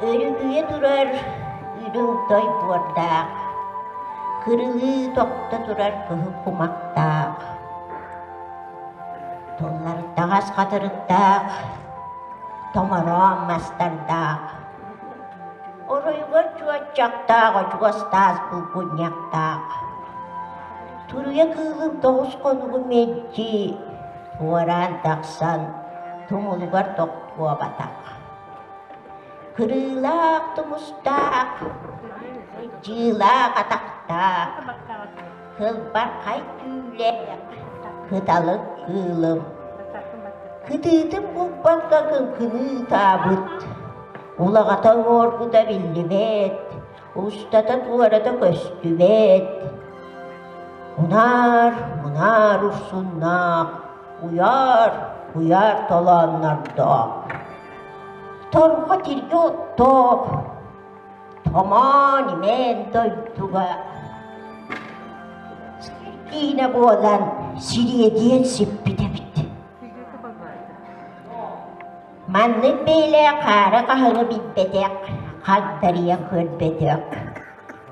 Өрүкүйэ турар үрүҥ той буордаах, кырылыы тохто турар кыһыл кумахтаах, туллартаҕас хатырыктаах, томороон мастардаах, оройугар чуоччахтаах очуос таас булгунньахтаах, туруйа кыылын тоҕус хонугу мэлдьи туораан тахсан тумулугар тохтуобатах. Кырыылаах тумустаах, дьыылаах атахтаах, кылбархай түүлээх кыталык кыылым. Кытыытын булбакка кыҥкыныы ытаабыт, улаҕата уҥуоргута биллибэт, устата-туората көстүбэт. Унаар, мунаар урсуннаах, уйаар, уйаар толооннордоох. Торҕо тиргэ оттоох, томоон-имээн дойдуга сир киинэ буолан сириэдийэн сиппит эбит. Маннык бэйэлээх хаары хаһыҥы билбэтэх, хагдарыйан көрбөтөх.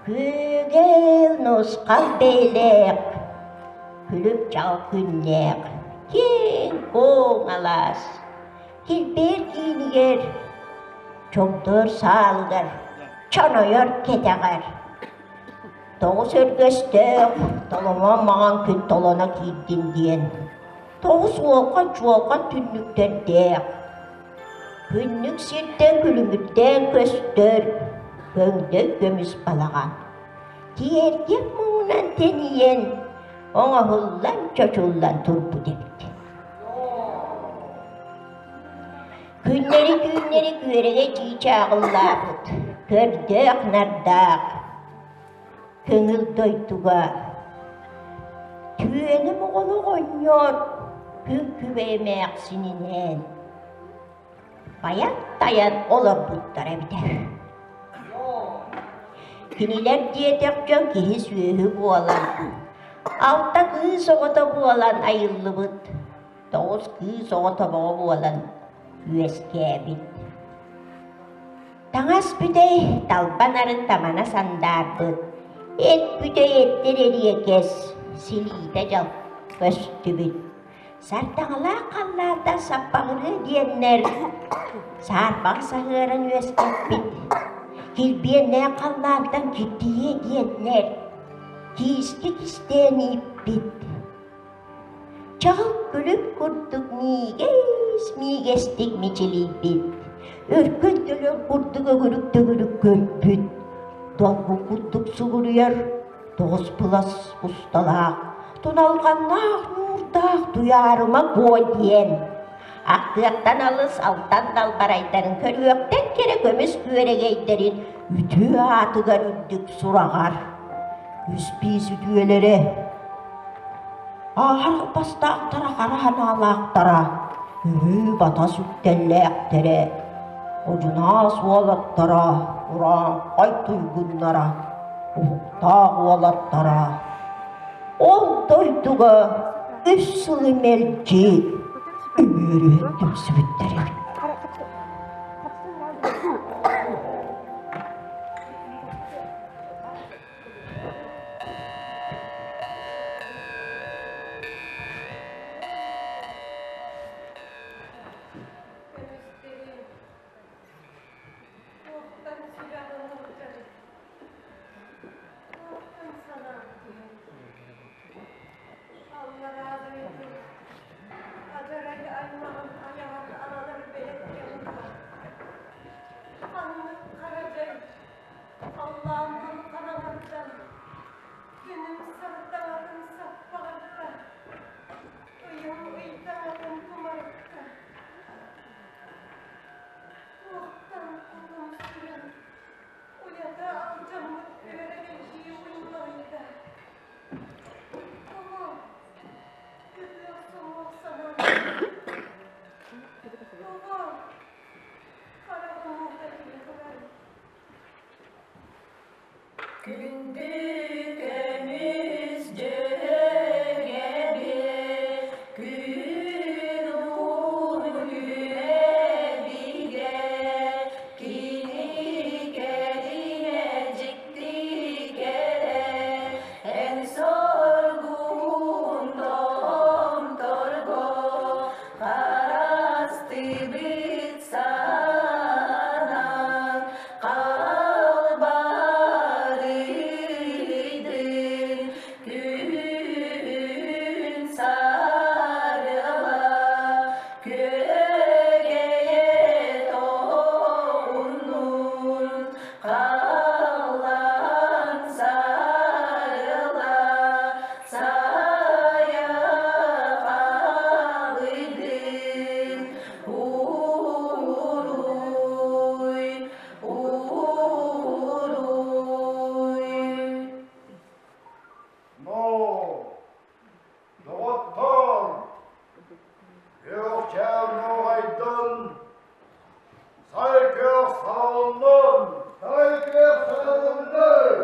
Күөгэл нусхал бэйэлээх, күлүк-чаҕыл күннээх, киэҥ-куоҥ алаас Килбиэр киинигэр, чогдоор саалыгар, чонойор кэтэҕэр тоҕус өргөстөөх толомон маҥан күн толоно киирдин диэн тоҕус уолхан-чуолхан түннүктэрдээх, күннүк сиртэн күлүмүрдээн көстөр көҥдөй көмүс балаҕан тиэргэн муҥунан тэнийэн оҥоһуллан чочуллан турбут эбит. Күннэри-түүннэри күөрэгэй чыычааҕыллаабыт, көрдөөх-нардаах көҥүл дойдуга түөнүм оҕону оҕонньор күн күбэй эмээхсининээн байан-тайан олорбуттар эбитэ. Кинилэр диэтэх дьон киһи-сүөһү буолан, алта кыыс оҕото буолан айыллыбыт тоҕус кыыс оҕо тобоҕо буолан үөскээбит. Таҥас бүтэй талбан арын тамана сандаарбыт, эт бүтэй эттэр эриэкэс, силиитэ дьал көстүбүт. Сардаҥалаах халлаантан саппаҕырыа диэннэр саарбах саһыаран үөскэппит, килбиэннээх халлаантан киртийиэ диэннэр киискэ кистээн ииппит. Чаҕыл күлүк курдук миигэс-миигэстик мичилийбит, өркөн төлөн курдук өгүрүк-төгүрүк көрбүт, долгун курдук сугуруйар тоҕус былас усталаах. Туналҕаннаах ньуурдаах Туйаарыма Куо диэн Аттыаттан алыс алтан далбарайдарын көрүөхтэн кэрэ көмүс күөрэгэйдэрин үтүө аатыгар үрдүк сураҕар үс биис үтүөлэрэ ааһар албастаахтара хара санаалаахтара өрүү батас үктэллээхтэрэ одьунаас уолаттара урааҥхай туйгуннара уһуктаах уолаттара Ол дойдуга үс сылы мэлдьи үмүөрүһэн түмсүбүттэр эбит. Туохтан сүрэҕин ыалдьарый? Туохтан санаам түһэрий? Аллараа дойду адьарай аймаҕын айаҕар аналар бэйэккэм дуо? Ханнык хара дьай халлаантан хараҥарда, күнүм сардаҥатын саппаҕырда, ыйым ыйдаҥатын тумарыкта. Туохтан кутум сүрүн уйата алдьаммыт күөрэгэйдии уйулларыйда. Тоҕо күһүөх суҥуох санаам Тоҕо хараҕым уута киһи турарый? Күндү көмүс дьүөгэбит, күн уһун үөбигэ, кини кэриҥэ дьикти кэрэ, эн соргун томторго харастыбыт санаан Халбарыйдын күн сарыала, күөгэйэ тоҕуннун, халлаан сарыала, сайа халыйдын, уруй, Уруй! Но, доҕоттоор, күөх нуоҕайдын, сай күөх саалыннын, сай күөх саалыннын,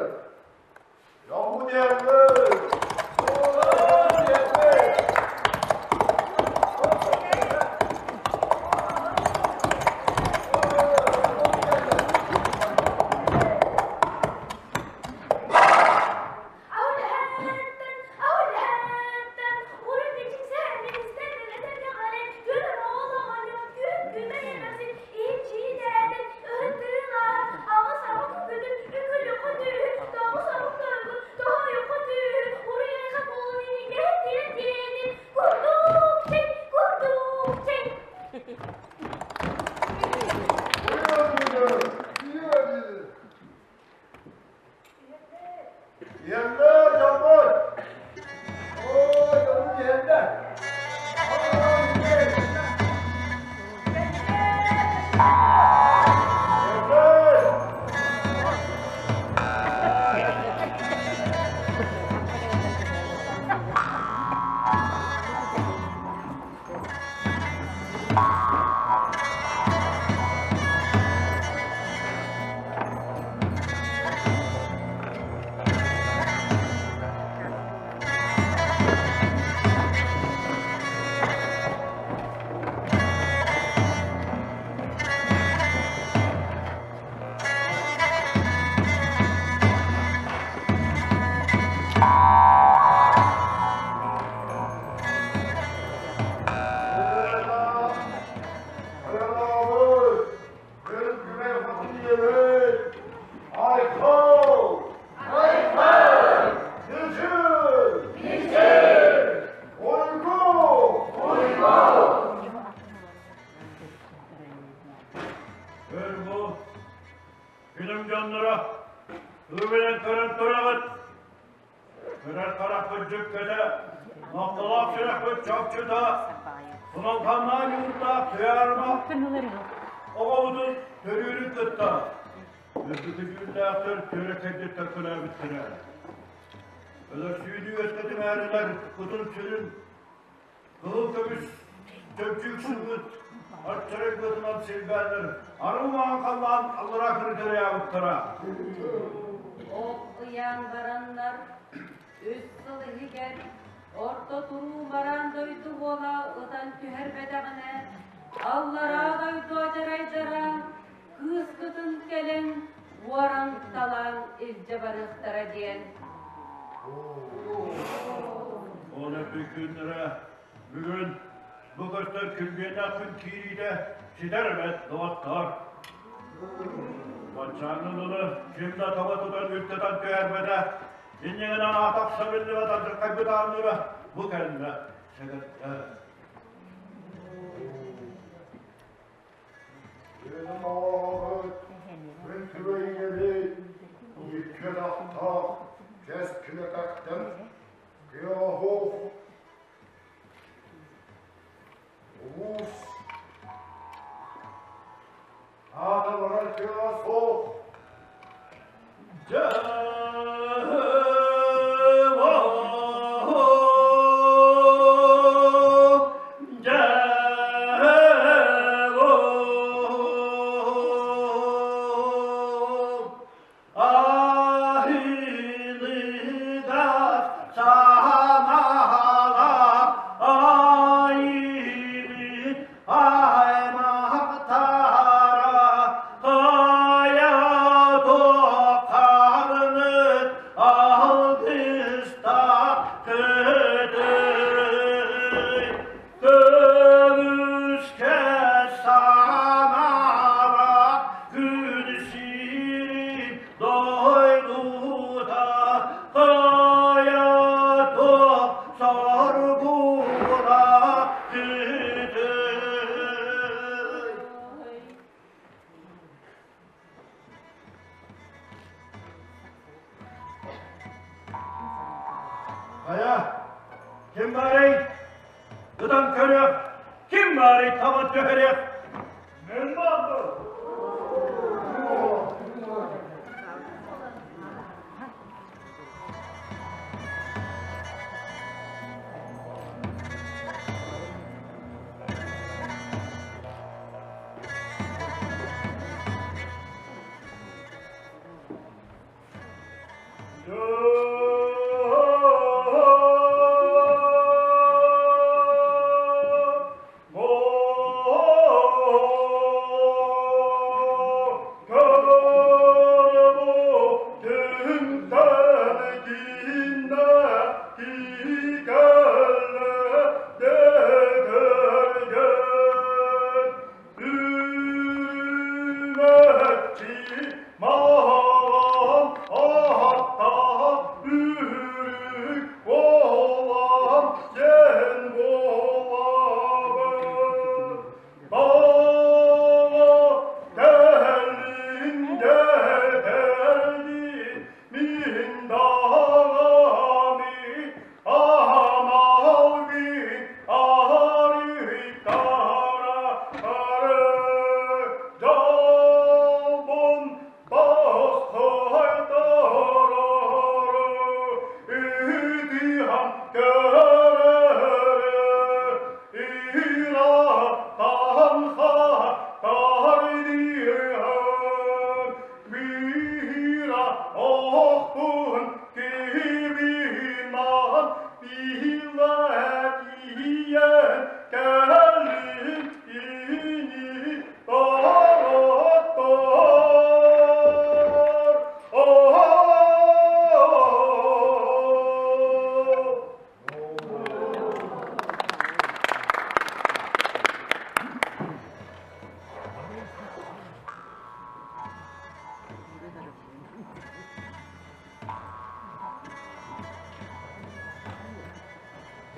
дьоммут диэммит, дьоммут диэммит. Yerler yanlar. Oo yavrum yerler. Yerler. Өр бу күнүм дьонноро ыы көрөн тураҕыт. Көрөр харахпыт дьүккэтэ. Махталаах сүрэхпит чопчута, Туналханнаан ньуурдаах тыйаарыма оҕобутун төрүүрүн кытта үрдүкү дьүүллээхтэр түөрэкэйдиттэр көлөөбүттэрэ. Өлөрсүүнү үөскэтимээрилэр кутун-сүрүн кыһыл көмүс чөмчүүк сылгыт аччарай быатынан силбээннэр арыы маҥан халлаан аллараа кыргыраабыттара. Ол ыйаан бараннар Үс сыл иһигэр орто туруу бараан дойду буола ытан түһэрбэтэҕинэ, аллараа дойду адьарайдара кыыскытын кэлэн уоран талаан илдьэ барыахтара диэн. Ол эппит күннэрэ бүгүн бу көстөр күргүөннээх күн киириитэ ситэр эбэт, доҕоттоор. Баччааҥҥы дылы ким да таба тутан үттэтэн түһэрбэтэ Инньэ аата биллибэт алдьархайбыт аанныыра бу кэллэ, сэгэрдэ. Күнүм оҕоҕут, күн күбэйгэбит, икки атахтаах, кэскилэтэхтэн кыаһуох, улуус аата барар кыаҕа суох. Дьэ, Аһыныгас санаалаах айбыт аймахтара хайа тоқарнык алгыстаах кыдый Көмүскэ санаара күн сирин дойдута хайа соргура күтүй. Хайа, ким баарый? Ытан көрүөх, ким баарый таба түһэриэх? Мен баарбын.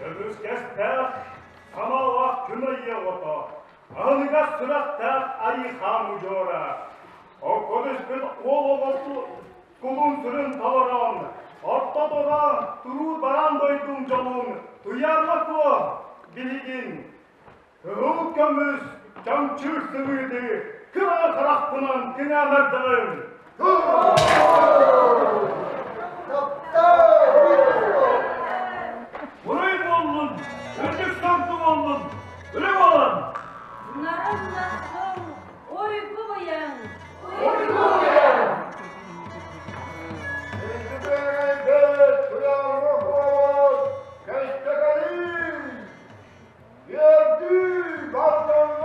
Көмүскэстээх самалаах күн айыы оҕото, аныгас сүрэхтээх айыы-хаан удьуора, Оккон-үспүт уол оҕоту кулун сүрүн толорон, орто тура туруу бараан дойдум дьонун. Туйаарма Куо билигин кыһыл көмүс чаҥчыыр сымыыты кыра харахпынан кыҥаанардаҕым. Буруй буоллун, үрдүк сорду буоллун, үлэ буолан! Нарын наскыл, уйгу быйаҥ! Уйгу быйаҥ! Күндү Туйаарма Куобут, кэстэкэлий! Үөрдүү бардаммыт!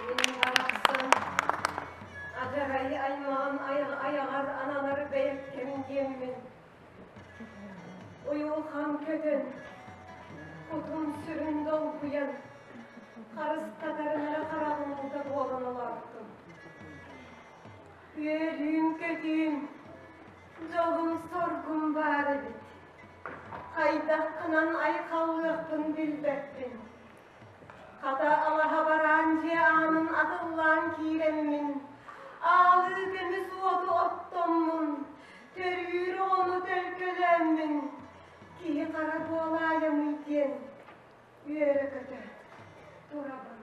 Мин барахсан адьарай аймаҕын айаҕар ананар бэйэккэм диэммин уйулҕам көтөн, кутум-сүрүн долгуйан, харыстатарын эрэ хараҕым уута буолан олордум. Үөрүүм-көтүүм, дьолум-соргум баар эбит. Хайдаххынан айхаллыахпын билбэппин. Хата алаһа бараан дьиэ аанын атыллаан киирэммин, аалыы көмүс уоту оттоммун, төрүүр оҕону төлкөлөөммүн, киһи хара буолаайамый диэн үөрэ-көтө турабын.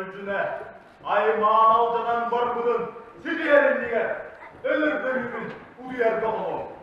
Көлдьүнэ, аймаан алдьанан барбытын ситиһэр иннигэр өлөр бөлүүбүн утуйарга холоо.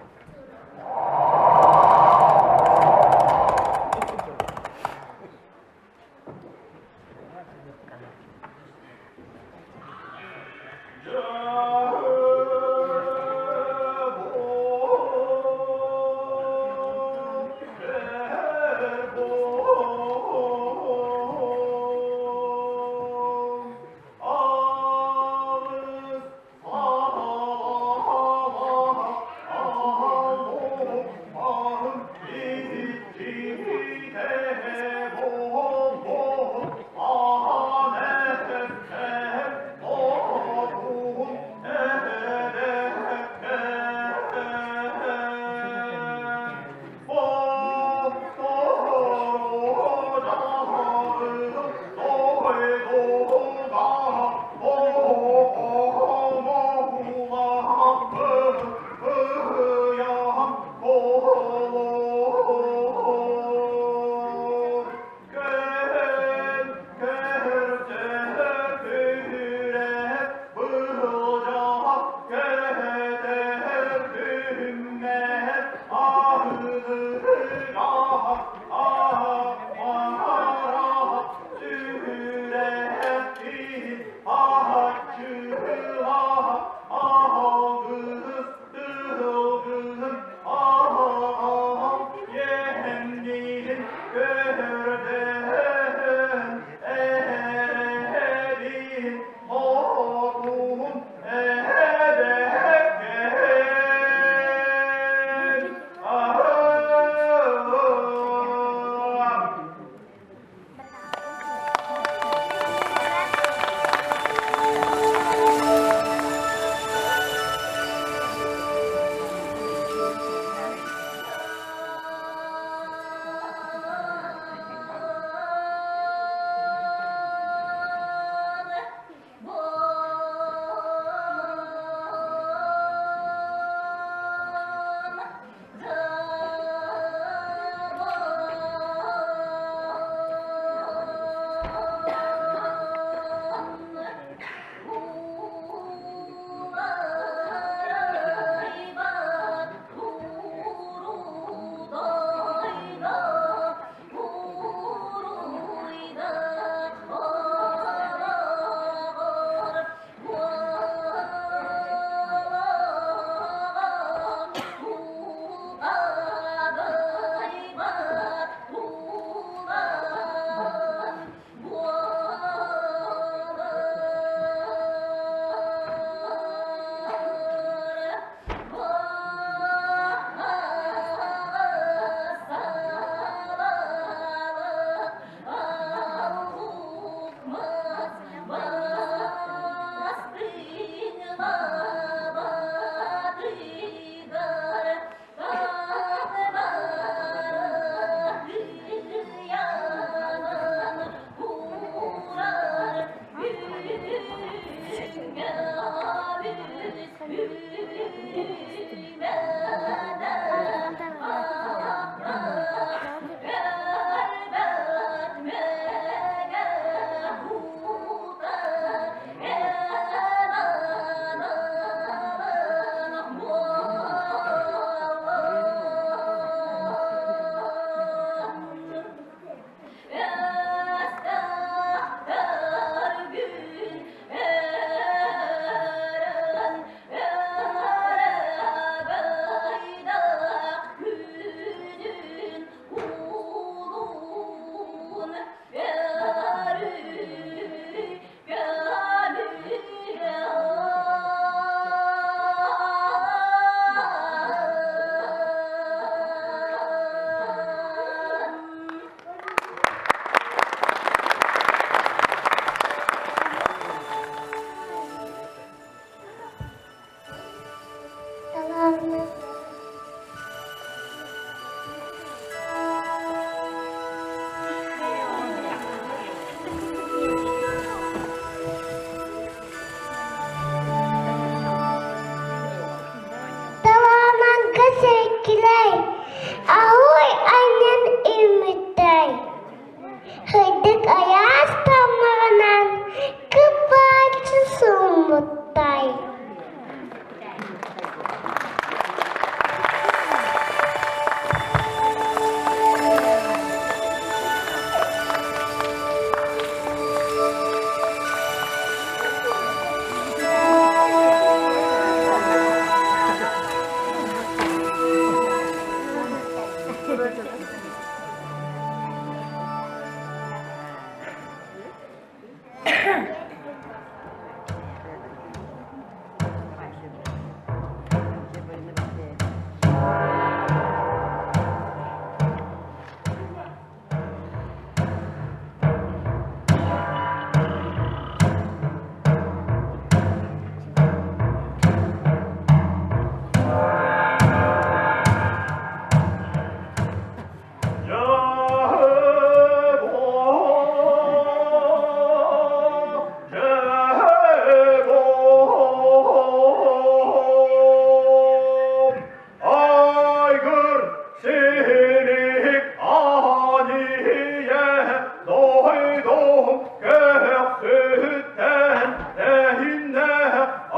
Дойдум көхсүттэн тэһиннэ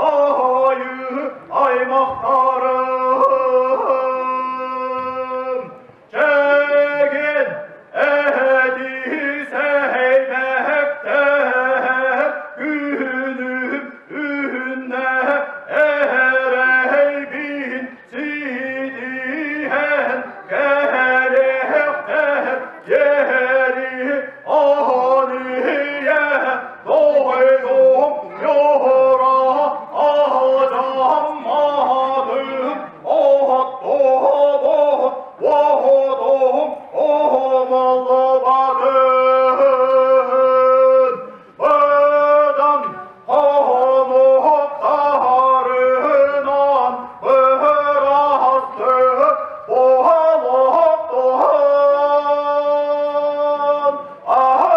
айыы аймахтарым. Чэгин эһэди сэһэймэхтэ күнүм үүннэ эрэйбин ситиһэн кэлиэхтэр диэри аһаныйа дойдум ньура алдьамматым оттообут оһотум оһомоллубатын Быдан хоһонуктарынан бырасты буолуохтуһун. Аһым.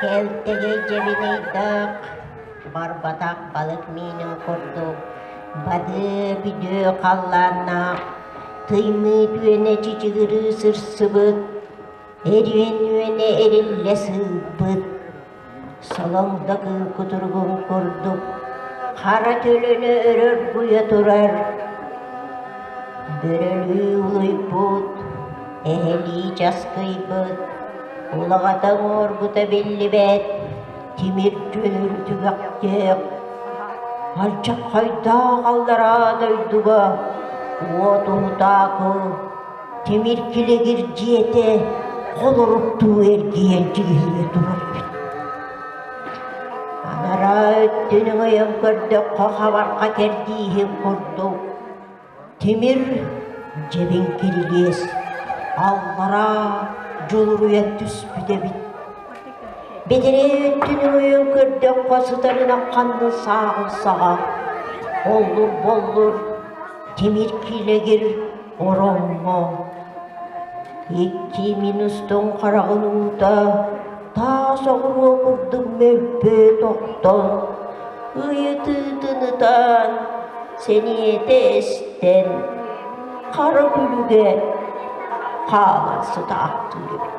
Кэлтэгэй дьэбинэйдээх, барбатах балык миинин курдук бадыы бүдүө халлааннаах, тыймыы түөнэ чычыгырыы сырсыбыт, эриэн үөнэ эриллэ сыылбыт, солоҥдо кыыл кутуругун курдук хара төлөнө өрө оргуйа турар, бөрөлүү улуйбут, эһэлии часкыйбыт, улаҕата оҥорбута биллибэт тимир дьөлөр түгэхтээх, алдьархайдаах аллараа дойдуга уот уһутаакы тимир килэгир дьиэтэ холоруктуу эргийэн тигиллэ турар эбит. Анараа өттүн өҥөйөн көрдөххө хабарҕа кэрдииһин курдук тимир дьэбин кирилиэс аллараа дьулуруйан түспүт эбит. Бэтэрээ өттүн өҥөйөн көрдөххө сытарын ахханнын сааҕын саҕа оллур-боллур тимир килэгир ороҥҥо Икки минустун хараҕын уута таас оҕуруо курдук мөлбөө тохтон, ыйытыытын ытаан, сэниэтэ эстэн, хара күлүгэ хаалан сытаахтыыр эбит.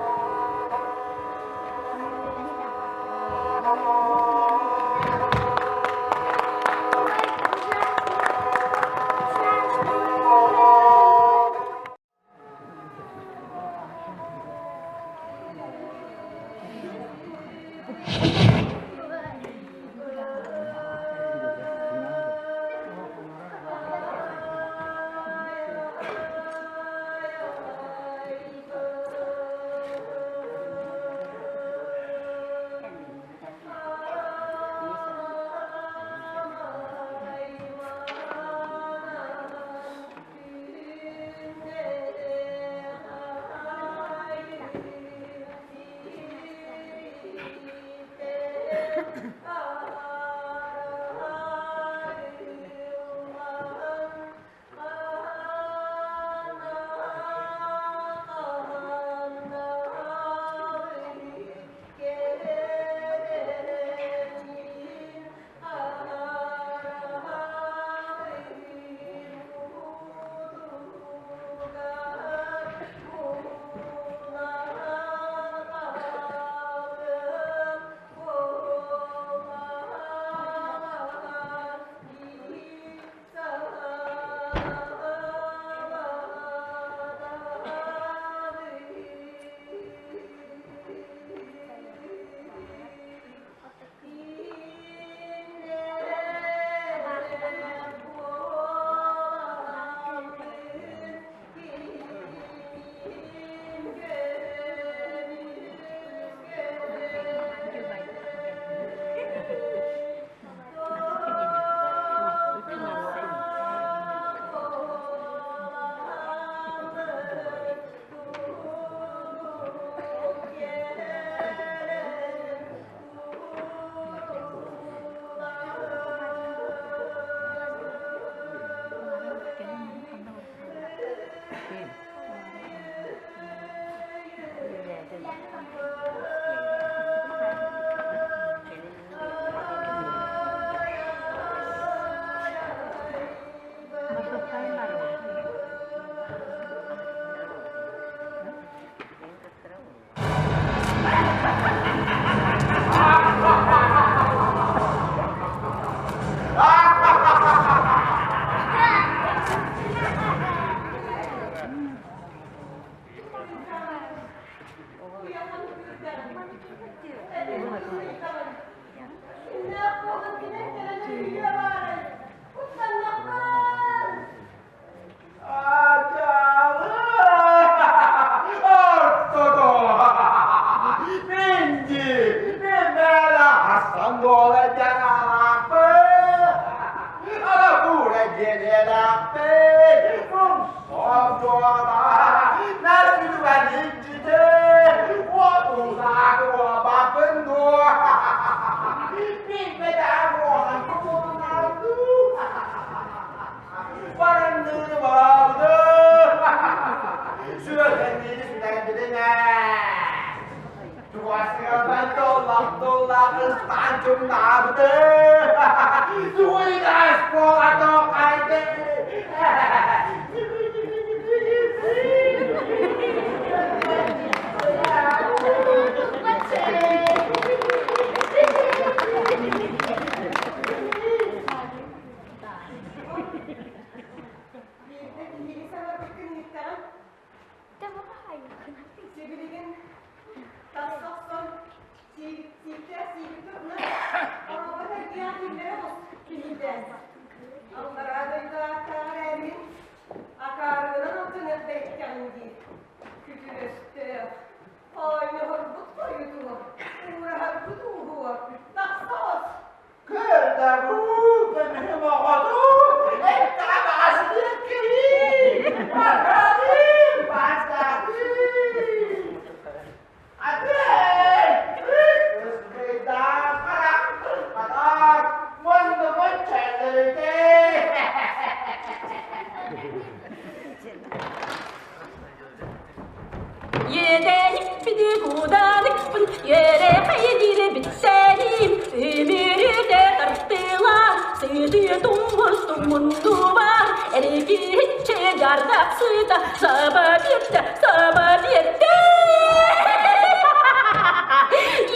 Еделикпин, ере битсәлим, өмүрүдө тартылар, сыды туңгустуң мунду бар, эргиче жардаксыда, саба бирде, саба бирде.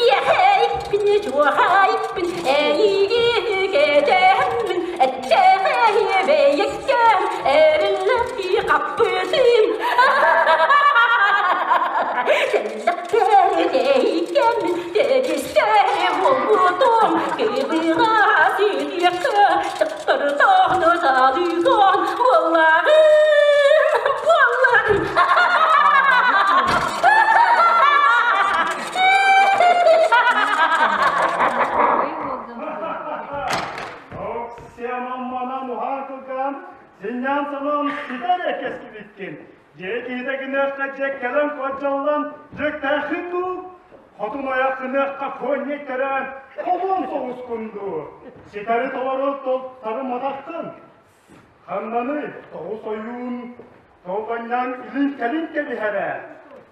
Ехейпин, жуахайпин, эйигиге этчехейбейеккем, эриллепи каппытым. Оксиаман уһаан кылгаан, синньээн санаан ситэр кэскибиккин. Дьиэ киһитэ гыныахха дьэ кэлэн куотдьаллан, дьэктээххин дуу? Хотун ойох гыныахха куонньай төрөөн, холуон соҕускун дуу? Ситэри толору сарыматаххын. Ханнаный, тоҕус ойуун тоҕонньоон илин-кэлин кэбиһэрэ.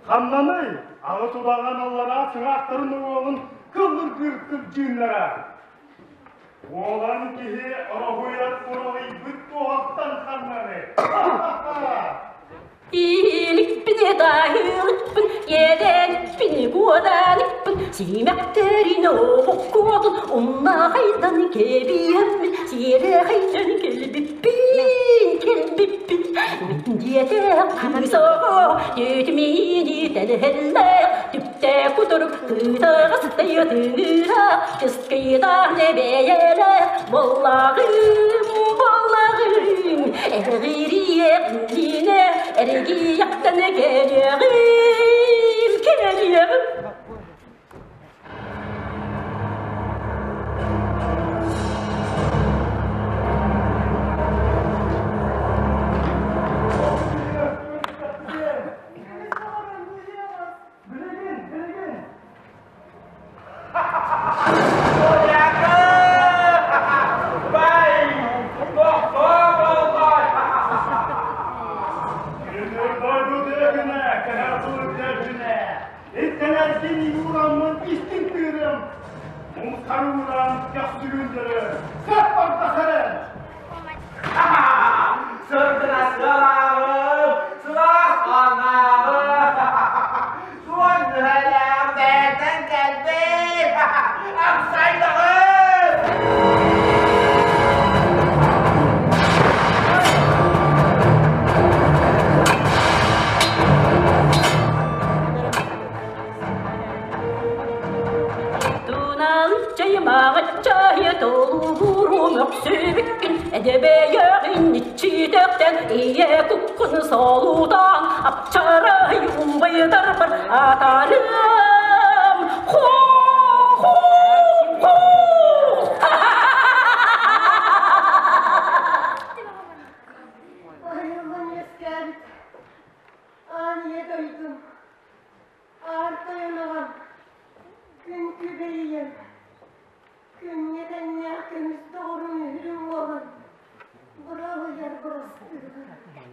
Ханнаный, аҕыс удаҕан аллараа сыҥаахтарын уҥуоҕун кыллыргыыр кырдьыыннара. Уолан киһи ороһуйар куралыйбыт туоһахтан ханнаны. Ииликпин таһыылыкпын, иэдээниппин куодааныкпын, сиимэхтэрин оһохкуотун умнаахайдан кэбиһэммин, сиэрэхэйдэн кэлбиппин, кэлбиппин. Диэтэх кыыс оҕо, түтүмиини тэлэһэллээх, түптээх кутурук кыытаҕас тыйытыыра, кыскыйдаах нэбэйэлээх, боллааҕым, боллааҕым, эҕириэх иннинэ эргийэхтэн кэлиэҕим, кэлиэҕим. Билигин, билигин. Сырдына сылааҕым, сылаас анааҕым, Суон үһэлээх бэйэтэн кэлбит! Амсайдаҕын! Туналыччайымаҕаччайы толугуру мөхсүбүккүн эдэбэйэҕин иччитэхтэн ийэ куккун солутаан апчарай убайдарбар атарым хо-хо-хо Айыллан үөскээбит аан ийэ дойдум Аар тойон аҕам, күн күбэй ийэм, күҥҥэ тэҥнээх көмүс доҕорум үһүрүм уолан, быралыйар бырастыыбын.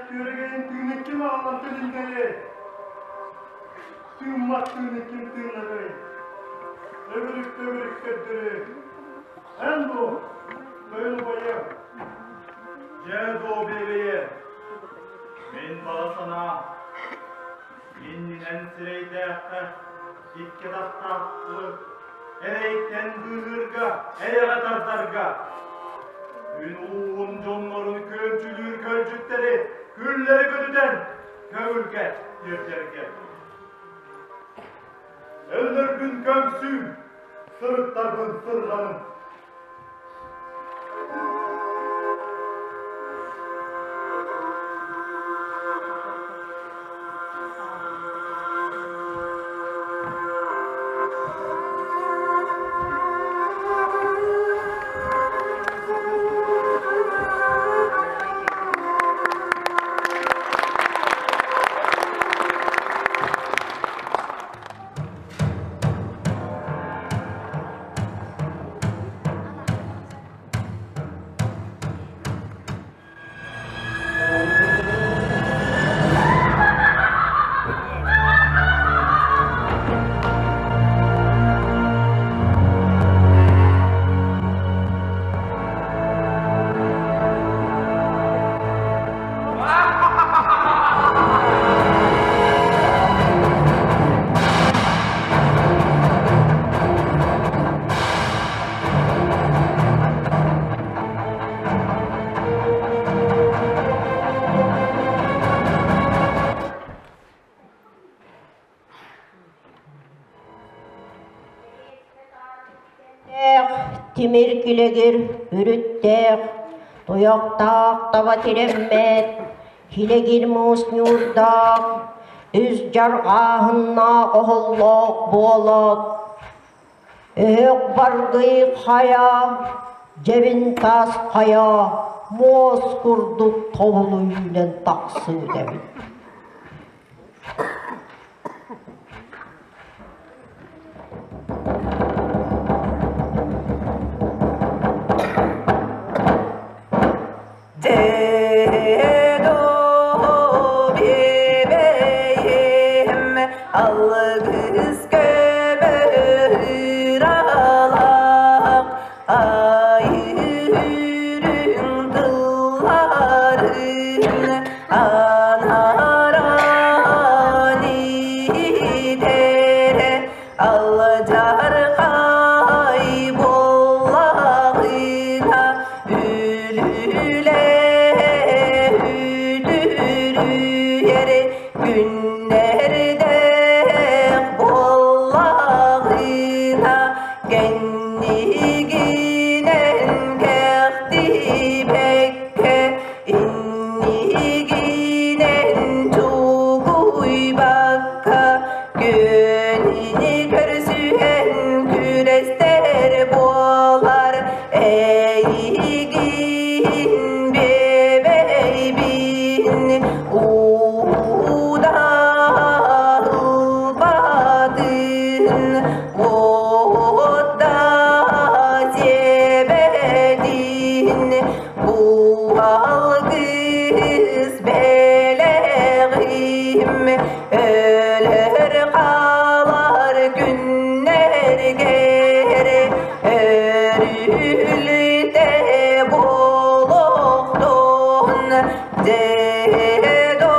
күөрэгэйин тыынын ким аҕалан тилиннэриэй? Тыыммат тыынын ким тыыннарыай? Өвүрүк-төвүрүк көрдөрүө. Эн дуо, тойон убайым? Дьэ дуо биэбэйэ, мин баҕа санаам, иннинэн сирэйдээххэ икки атахтаахтары эрэйтэн быыһыырга, эйэҕэ тардарга, күн ууһун дьоннорун күөмчүлүүр көлдьүттэри күллэри көтүтэн көҥүлгэ тиэрдэргэ. Өллөргүн көмсүүм, сырыттарбын сырҕаным. Тимир килэгир үрүттээх, туйахтаах таба тирэммэт, Килэгир муус ньуурдаах, үс дьарҕааһыннаах оһоллоох буолаат, өһөх баргый хайа, дьэбин таас хайа муос курдук тобулу үүнэн тахсыбыт эбит. Дедобибейим алгыс көмөр алақ айырын тылларын анаран итере алдьархай буоллаҕына Үлүлэ үтүрүйэр күннэрдээх буоллаҕына кэннигинэн кэхтибэккэ иннигинэн чугуйбакка күөнүнү көрсүһэн күрэстэр буолар Эйигин биэбэйбин уудаалбатын уотта сиэбэтин бу алгыс бэлэҕим өлөр хаалар күннэргэр Өрүлүтэ буолуохтун дедо.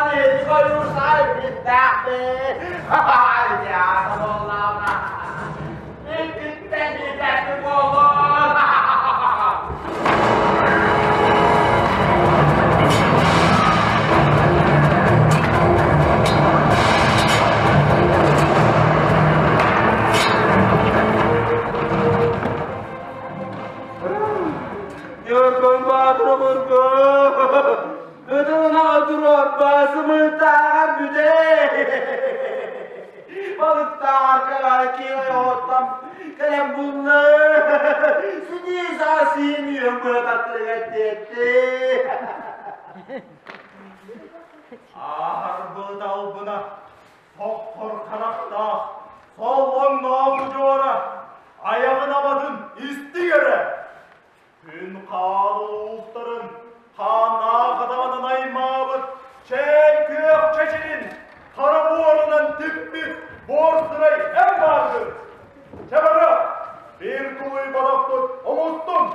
Аны сай биттээхпин. Аата буоллаҕына, иккиттэн итэти буолуон. Ньургун Боотур обургу ытына туруорба сымыыттааҕар бүтэй балыктааҕар кэлэр киилэ оттон кэлэн булла синии саасиин үөн быататтарыгар тиэтти Ааһарбыт албына Соххор харахтаах, соллоҥноох удьуора, айаҕын абатын истиҥ эрэ! Күн хаан улуустарын хааннаах атаҕынан аймаабыт чээл күөх чэчирин хара буорунан типпит буор сырай эн бааргын! Чэ бара, биир тулуй бадахпыт оҥостун!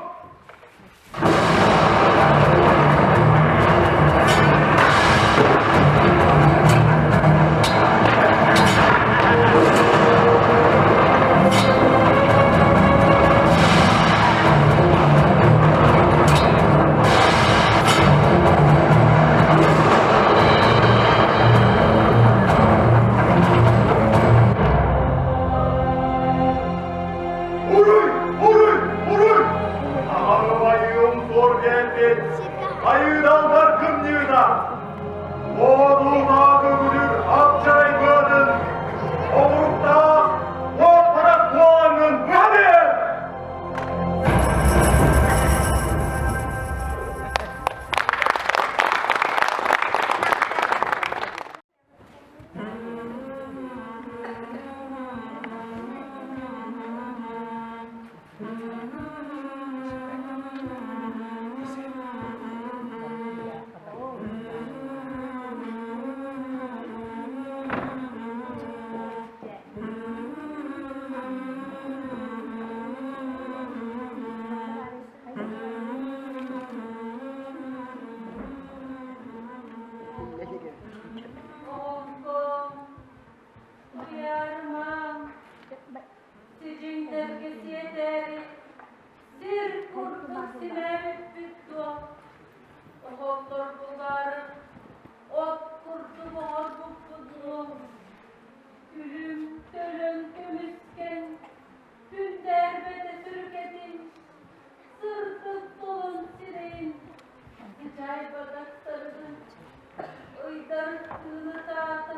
Уруй! Уруй! Уруй! Аҕабайым суор кэлбит, айыыдалбар кымньыына, Уодуулаах үгүлүр апчарай быатын, оҕуруктаах уот-харах буолаҥҥын быһа Оҕоҥком, уйаарымаҥ, сидьиҥнэргэ сиэтээри сир курдук симээбиппит дуо? Оһоллорбугар от курдук оҥорбуппут дуо? Күлүм төлөн көмүскэн, күндээрбэтэ сүргэтин, сырдык толон сирэйин Дьайбатах саргын, ыйдар тыынытаата,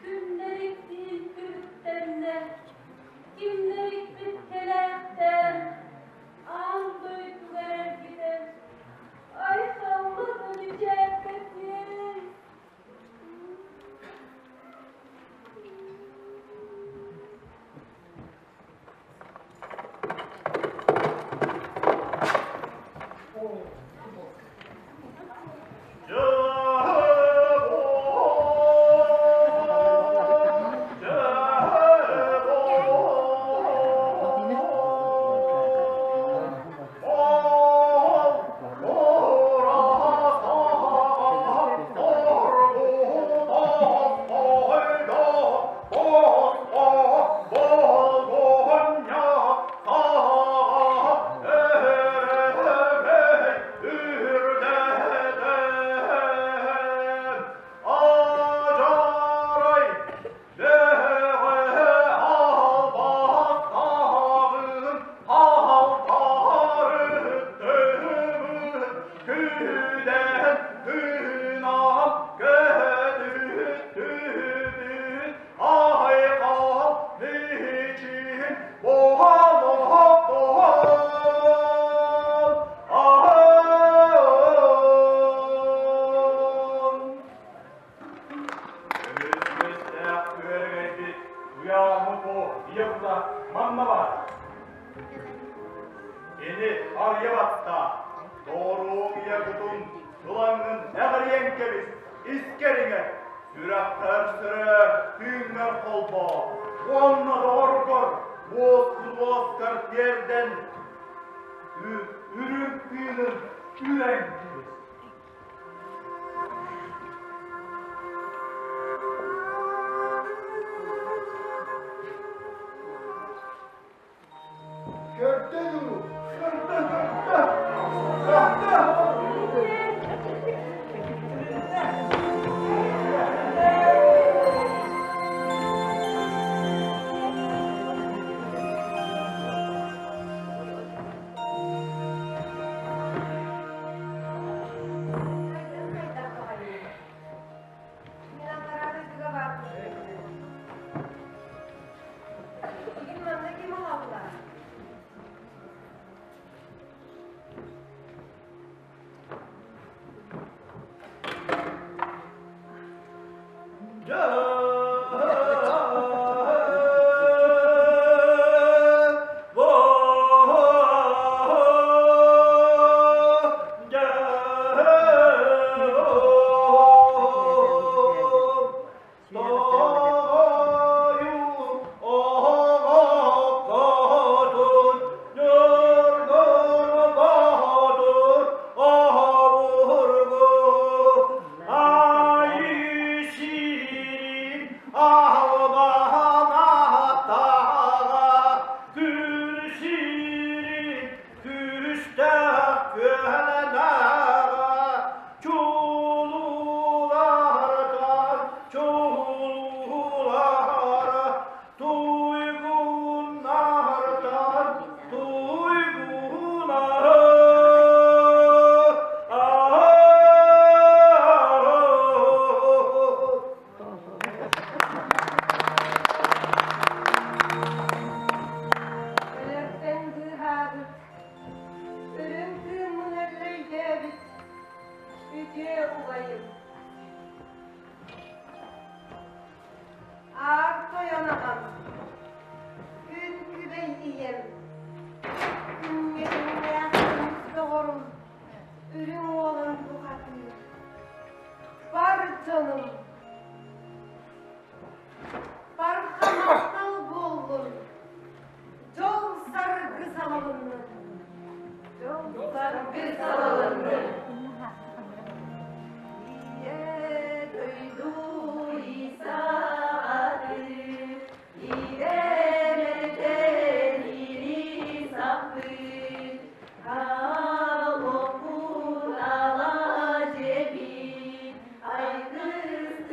күннэриктиин күлүктэннэ, кимнэрикпит кэлээхтээн, аан дойдуга эргитэн, айхаллы мичээрдэтиэй. Манна бар. Ини арыйа батта. Доруоҥ ийэ кутун ылаҥҥын эҕирийэн кэбис, искэриҥэ, сүрэххэр сөрөө, тыыҥҥар холбоо, уонна доҕоргор уоскун уоскар тиэрдэн, үрүҥ тыынын үрэн кэбис. Өлөртөн быыһаабыт, үрүҥ тыыммын өллөйдөөбүт үтүө убайым. Аар тойон аҕам, күн күбэй ийэм, күҥҥэ күннээх көмүс доҕорум, үрүҥ уолан бухатыыр. Бар дьонум, барҕа махтал буоллун, дьол саргы салалыннын. Дьол саргы салалыннын. Ийэ дойду исааты, иремертен ирисаппыт, Алоппут ала жебит, айгыстыгын.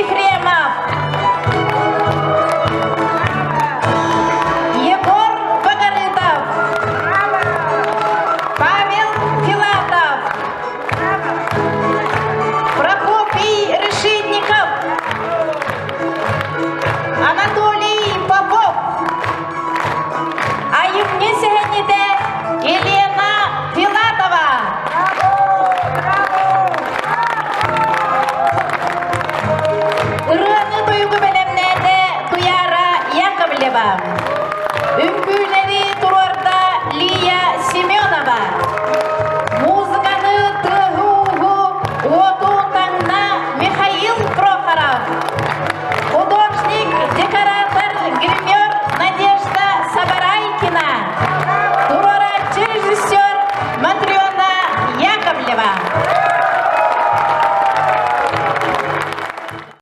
Ефремов!